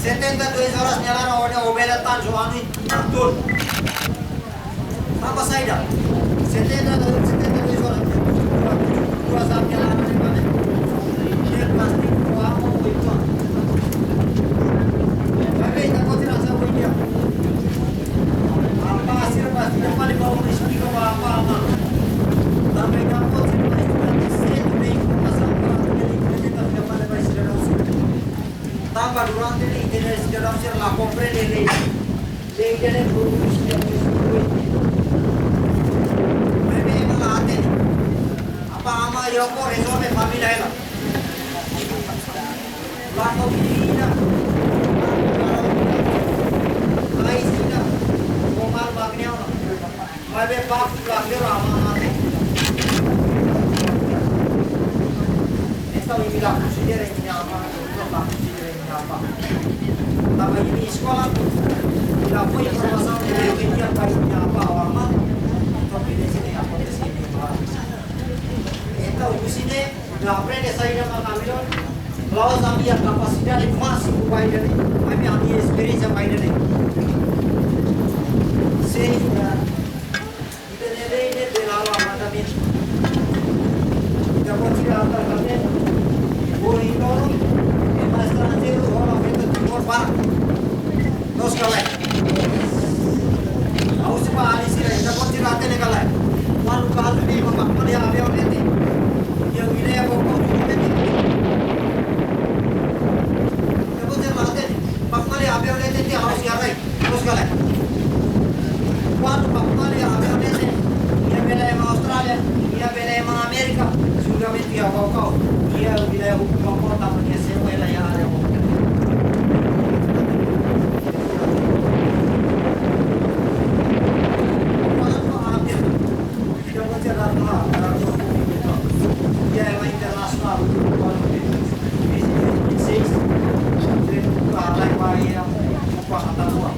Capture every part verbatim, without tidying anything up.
Setenta e dois horas nia laran, ó-nia ovelha tan João e Arthur. Apa saida? Setenta, setenta e dois horas. Dua jam nia laran ne'e, ne'e plástiku, água, oito anos. Maibé ita-boot sira ohin dia. Apá sira pasti ida fali ba ó esplika ba apá, amá. Tanba ita-boot sira pasti ida sente informasaun ba ita, ita fali ba sira. Tanba durante ne'e ita-nia sidadaun sira la komprende lei. Lei ida-ne'e prodús, maibé ema la hatene. Apá, amá, iha ó rezolve família hela. La'ós vida, la'ós vida, la'ós vida, la'ós vida, maibé baku la kero amá mate. Entaun imi la konsidera imi-nia amá, imi la konsidera imi-nia apá. Tanba imi eskola, imi la fó informasaun ne'e ke imi-nia apá, imi-nia apá, ó amá. Entaun imi la konsidera imi-nia apá. Entaun husi ne'e, imi la aprende saida mak ami-nia, la'ós ami-nia kapasidade másimu ba ida-ne'e, ami, ami-nia esperiénsia ba ida-ne'e. Sei, ah, ita-nia lei ne'e bele halo mandamentu. Ita-boot sira hatene katak, ohin loron, ema estranjeiru hola feto Timor barak. Loos ka lae? Ha'u husu ba alin sira, ita-boot sira hatene ka lae? Kuandu kazu ne'e ema bá ko'alia aviaun leten iha wilayah Baucau, ita-boot sira hatene? Ita-boot sira hatene? Bá ko'alia aviaun leten tiha ha'u sei iha rai. Loos ka lae? Kuandu bá ko'alia aviaun leten, iha bele ema Austrália, iha bele ema Amérika, seguramente iha Baucau, iha wilayah hukum Baucau, tanba nia semo hela iha área Baucau. Kuandu aviaun, ita-boot sira hatene, iha ema internasionál, kuandu vinte e seis, tren buka halai ba iha, buka hata rua.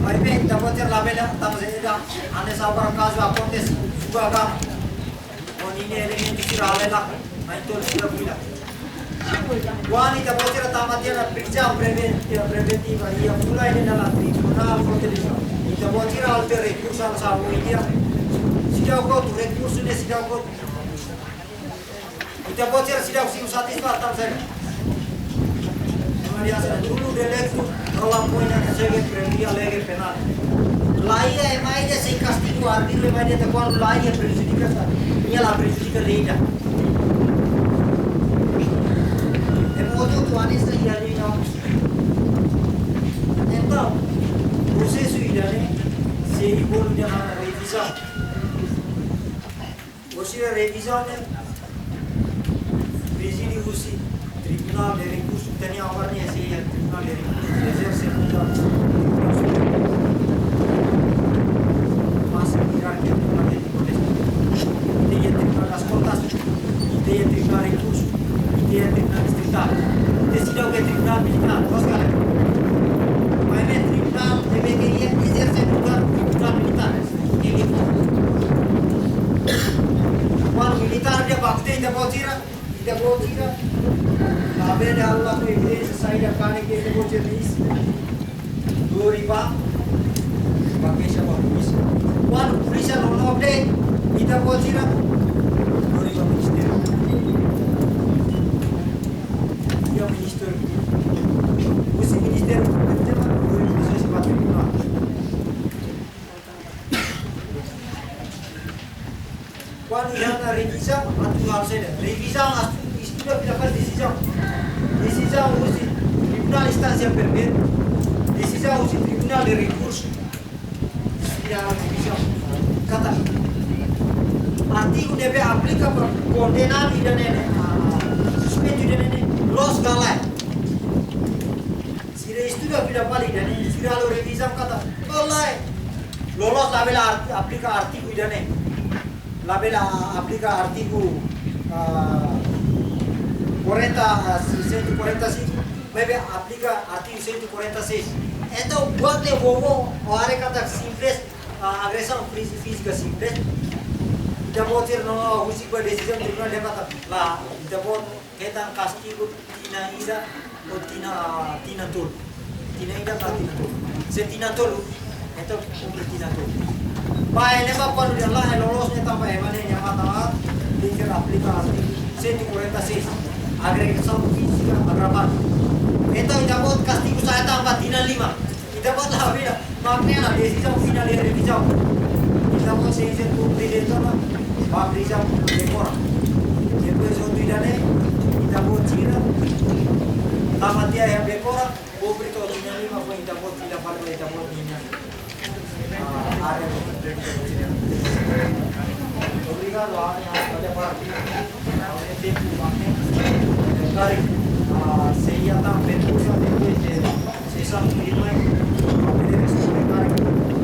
Maibé ita-boot sira labele, tanba saida, hanesan agora kazu akontese, suga agora. Ó-nia elementu sira halai la, mai tol sira fila. Kuandu ita-boot sira tama tiha ona prizaun preven-, preventiva, iha fula ida dalan tribunál protesaun. Ita-boot sira hala'o rekursu hanesan ohin dia. Seidauk hotu, rekursu ne'e seidauk hotu. Ita-boot sira seidauk simu satisfás tanba saida? Maria sira dulu delegadu, rola poña, segue prendida, lege penál. La iha ema ida sei kastigu, artigu ema ida, kuandu la iha prejudika sa, nia la prejudika lei ida. Ema hotu-hotu hanesan iha lei ida. Entaun, prosesu ida-ne'e sei bolu ida hanesan revizaun. Husi revizaun ne'e, prezide husi Tribunál de Rekursu, ita-nia agora ne'e sei iha Tribunál de Rekursu, ezerse muda. Mas hierarkia, Ida kanek ke ita-boot sira isin. Lori ba, ba keixa ba polísia. Kuandu polísia la nonook de'it, ita-boot sira lori ba ministériu. Iha ministériu. Husi ministériu, lori ba tribunál. Kuandu iha ona revizaun, atu halo saida? Revizaun, atu estuda fila fali desizaun. Desizaun husi Tribunál Instánsia Primeira, desizaun husi Tribunál de Rekursu. Iha revizaun. Katak artigu ne'ebé aplika ba kondenadu ida-ne'e, ah, suspeitu ida-ne'e, loos ka lae. Sira estuda fila fali ida-ne'e, sira halo revizaun katak, oh lae. Loloos labele art-, aplika artigu ida-ne'e. Labele aplika artigu, ah, quarenta, ah, cento e quarenta e cinco, maibé aplika artigu cento e quarenta e seis. Entaun, buat ne'ebé ohin haree katak simples, ah, agresaun fí-, fízika simples. Ita-boot sira no husik ba desizaun tribunál dehan katak, lae, ita-boot hetan kastigu tinan ida ou tinan, tinan tolu. Tinan ida ka tinan tolu. Se tinan tolu, entaun kumpre tinan tolu. Ba ema ne'ebé kuandu dehan lae, loloos ne'e tanba ema ne'e nia matan, tenke aplika artigu cento e quarenta e seis. Agresaun fízika agravadu. Entaun ita-boot kastigu sa'e tan ba tinan lima. Ita-boot la bira, mak ne'e ona desizaun finál iha revizaun. Ita-boot sei, sei kumpre de'it ona, ba prizaun Becora. Depois outro ida-ne'e, ita-boot sira tama tiha iha Becora, kumpre to'o tinan lima, foin ita-boot sira fali ba ita-boot ninia, ah, área. Obrigadu, ami ha'u atu parte. Karik, ah, sei iha tan pergunta de, de, de, sesaun tuirmai, ha'u bele responde karik,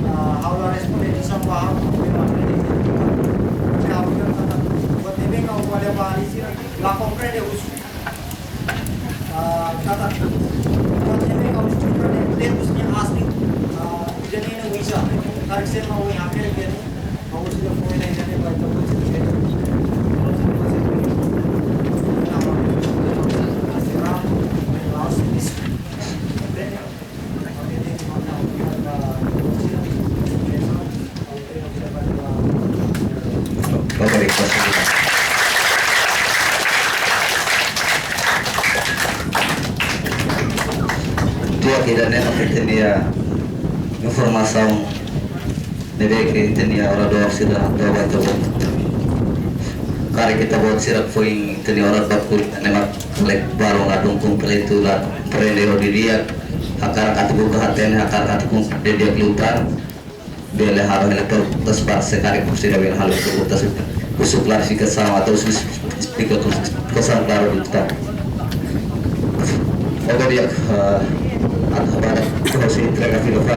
ah, ha'u la responde lisan ba ha'u, ha'u bele responde. Ha'u bele katak, buat ne'ebé ha'u bele ba lisan, la komprende husi. Ah, katak, buat ne'ebé ha'u esplika ne'e termus nia asli, ah, ida-ne'e ne'e oinsá. Karik se ema ohin hakerek ida-ne'e, ha'u sei fó ida-ne'e ba ita-boot sira. Oke, baik, di'ak, ida-ne'e mak ita-nia informasaun ne'ebé ke ita-nia oradór sira hato'o ba ita-boot. Karik ita-boot sira foin ita-nia oradór baku ne'e mak lek baru ladún kompletu la prende ho di'ak, hakarak atu buka hatene, hakarak atu komprende di'ak liután. Bele halo hela perguntas para se karik sira bele halo perguntas husu klarifikasaun atau husu esplika-, esplikasaun klaru liután. Oke, di'ak, eh, atu ba ita-boot sira entrega fila fali.